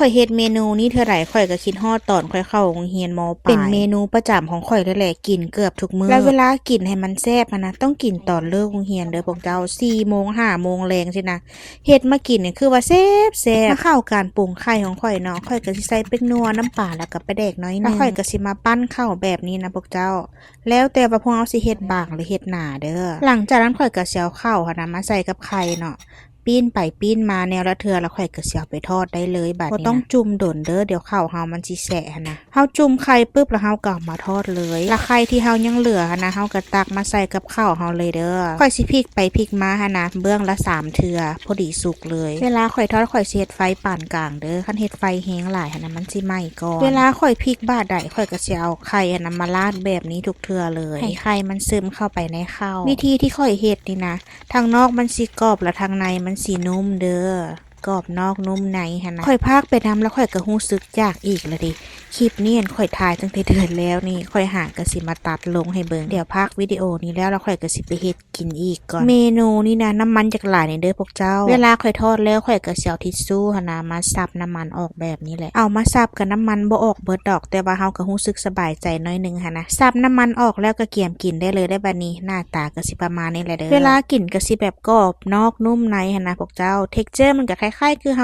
ຂ້ອຍເຮັດເມນູນີ້ເທື່ອໃດ ຂ້ອຍກໍຄິດຮອດຕອນຂ້ອຍເຂົ້າໂຮງຮຽນ ມ.ປາຍ ເປັນເມນູປະຈຳຂອງຂ້ອຍເລີຍແຫຼະ ກິນເກືອບທຸກມື້ ແລ້ວເວລາກິນໃຫ້ມັນແຊບຫັ້ນນະ ຕ້ອງກິນຕອນເລີກໂຮງຮຽນເດີພວກເຈົ້າ ສີ່ໂມງ ຫ້າໂມງແລງຊີ້ນະ ເຮັດມາກິນນີ້ຄືວ່າແຊບໆ. ມາເຂົ້າການປຸງໄຂ່ຂອງຂ້ອຍເນາະ ຂ້ອຍກໍຊິໃສ່ແປ້ງນົວ ນ້ຳປາ ແລ້ວກໍປາແດກໜ້ອຍໜຶ່ງ ແລ້ວຂ້ອຍກໍຊິມາປັ້ນເຂົ້າແບບນີ້ນະພວກເຈົ້າ ແລ້ວແຕ່ວ່າພວກເຮົາຊິເຮັດບາງ ຫຼື ເຮັດໜາເດີ. ຫຼັງຈາກນັ້ນຂ້ອຍກໍຊິເອົາເຂົ້າຫັ້ນນະມາໃສ່ກັບໄຂ່ເນາະ ປີ້ນໄປປີ້ນມາແນວລະເທື່ອ ແລ້ວຂ້ອຍກໍຊິເອົາໄປທອດໄດ້ເລີຍບາດນີ້ນະ ບໍ່ຕ້ອງຈຸ່ມດົນເດີ ດຽວເຂົ້າເຮົາມັນຊິແຊະຫັ້ນນະ. ເຮົາຈຸ່ມໄຂ່ປຶບ ແລ້ວເຮົາກໍເອົາມາທອດເລີຍ ແລ້ວໄຂ່ທີ່ເຮົາຍັງເຫຼືອຫັ້ນນະ ເຮົາກໍຕັກມາໃສ່ກັບເຂົ້າເຮົາເລີຍເດີ. ຂ້ອຍຊິພິກໄປພິກມາຫັ້ນນະ ເບື້ອງລະສາມເທື່ອ ພໍດີສຸກເລີຍ. ເວລາຂ້ອຍທອດ ຂ້ອຍຊິເຮັດໄຟປານກາງເດີ ຄັນເຮັດໄຟແຮງຫຼາຍຫັ້ນນະ ມັນຊິໄໝ້ກ່ອນ. ເວລາຂ້ອຍພິກບາດໃດ ຂ້ອຍກໍຊິເອົາໄຂ່ຫັ້ນນະມາລາດແບບນີ້ທຸກເທື່ອເລີຍ ໃຫ້ໄຂ່ມັນຊຶມເຂົ້າໄປໃນເຂົ້າ. ວິທີທີ່ຂ້ອຍເຮັດນີ້ນະ ທາງນອກມັນຊິກອບ ແລ້ວທາງໃນມັນຊິນຸ້ມເດີ ກອບນອກນຸ້ມໃນຫັ້ນນະ. ຂ້ອຍພາກໄປນຳ ແລ້ວຂ້ອຍກໍຮູ້ສຶກຢາກອີກລະເດ. ຄລິບນີ້ຫັ້ນຂ້ອຍຖ່າຍຕັ້ງແຕ່ເດືອນແລ້ວນີ້ ຂ້ອຍຫາກໍຊິມາຕັດລົງໃຫ້ເບິ່ງ. ດຽວພາກວິດີໂອນີ້ແລ້ວ ແລ້ວຂ້ອຍກໍຊິໄປເຮັດກິນອີກກ່ອນ. ເມນູນີ້ນະ ນ້ຳມັນຢາກຫຼາຍນີ້ເດີພວກເຈົ້າ. ເວລາຂ້ອຍທອດແລ້ວ ຂ້ອຍກໍຊິເອົາທິດຊູຫັ້ນນະ ມາຊັບນ້ຳມັນອອກແບບນີ້ແຫຼະ. ເອົາມາຊັບກໍນ້ຳມັນບໍ່ອອກເບິດດອກ ແຕ່ວ່າເຮົາກໍຮູ້ສຶກສະບາຍໃຈໜ້ອຍໜຶ່ງຫັ້ນນະ. ຊັບນ້ຳມັນອອກແລ້ວກໍກຽມກິນໄດ້ເລີຍເດີບາດນີ້. ໜ້າຕາກໍຊິປະມານນີ້ແຫຼະເດີ. ເວລາກິນກໍຊິແບບກອບນອກນຸ້ມໃນຫັ້ນນະພວກເຈົ້າ. ເທັກເຈີມັນກໍຄ້າຍໆຄືເຮົາ